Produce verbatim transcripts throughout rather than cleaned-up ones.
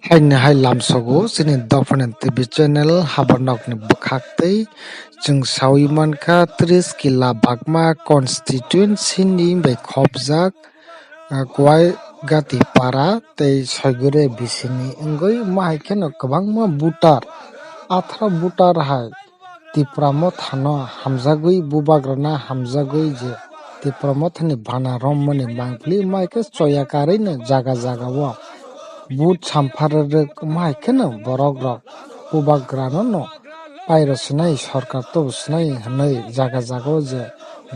Haini hai lamsogo chini Dophani T V channel habarnokni bwkhak tei chwng sawi mankha tris kila Bagma constituency ni bai khopjak, ah, Kwai Gati para tei Soigore bisini wngwi ma hai kheno kwbangma voter, atharo voter hai Tipra Mothano hamjagwi, Bubagrano hamjagwi je Tipra Mothani bana romani mangpili ma hai khe choya karwino jaga jaga o vote sampharwi rwk ma hai kheno borok rok Bubagrano no pairo swnai, sorkar tobo swnai hwnwi jaga jaga o je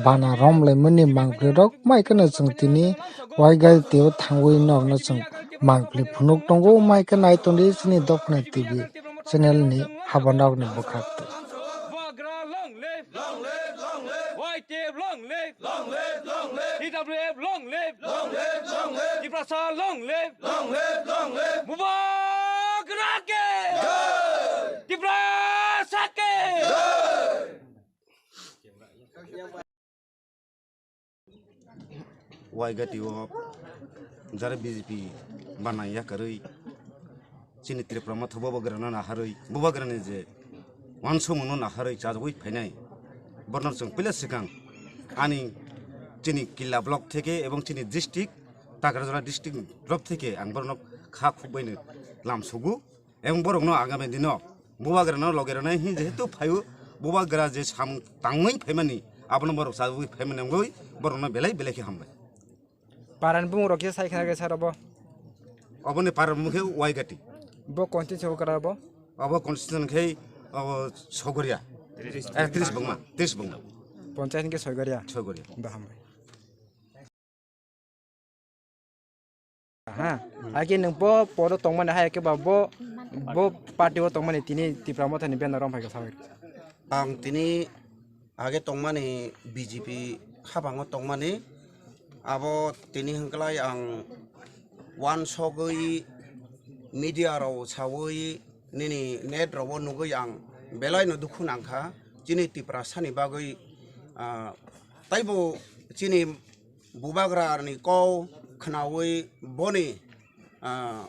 bana romlaimani mangpili rok ma hai kheno chwng tini Waigatio thangwi nokno chwng mangpili phunuk tongo, ma hai khe nai tongdi chini Dophani T V channel ni habanokni bwkhak twi. Bubagra long live! Long live, long live! Y T F long live! Long live, long live! T W F long live! Long live, long live! Tiprasa long live! Long live, long live! Bubagra ke! Jai! Tiprasa ke! Jai! Waigatio jara B J P bana yakarwi chini Tipra Motha Bubagrano naharwi, Bubagrani je wansukmungno naharwi chajagwi phainai, borno chwng puila swkang ani chini Killa block theke ebong chini district Takrajora district block theke ang borno kha khukbaino lamsugo. Ebong borokno agami dino Bubagrano loge rwnai hin jehetu phaio, Bubagra je samung tangwi phaimani, abono borok chajagwi phaimani wngwi borokno belai belai khe hambai. Parani bumung rok kisa sai khna khe sir obo? Oboni para bumung khe Waigati. Bo constituency kwra bo? Obo constituency khe obo Sogoria. Eh, tris bungma, tris bungma. Ponchayat khe Sogoria. Sogoria. Ba hambai. Ha, agi nwng bo podo tongmani hai khe ba bo, bo party o tongmani tini Tipra Mothani banner romphai kha sawi. Ang tini age tongmani B J P habango tongmani, abo tini hwnkhlai ang wansogwi media rok sawi nini net rok o nugwi ang belai no dukhu nangkha chini Tiprasani bagwi, ah, taibo chini Bubagrani kau khnaui boni, ah,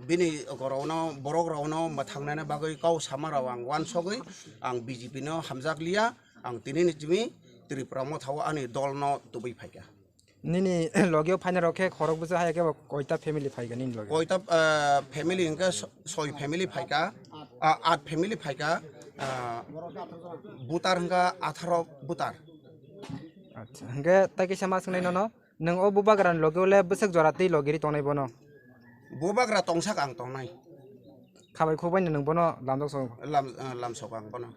bini rokno, borok rokno mwthangnaina bagwi kau sama rok ang wansogwi ang B J P no hamjak liya, ang tini ni simi Tripura Motha o ani dol no tubui phaikha. Nini logi o phaina rok khe khorok bwsa hai khe bo koita family phaikha nini logi? Koita, ah, family hwnkhe so-, soi family phaikha, ah, at family phaikha, ah, butar hwnkha atharo butar. Acha, hwnkhe tai kisa ma swngnai nono, nwng o Bubagrani logi o le bwswk jora twi logi ri tongnai bono? Bubagra tongsak ang tongnai. Khabai khukbai no nwng bono lamjak song? Lam, ah, lamsok ang bono.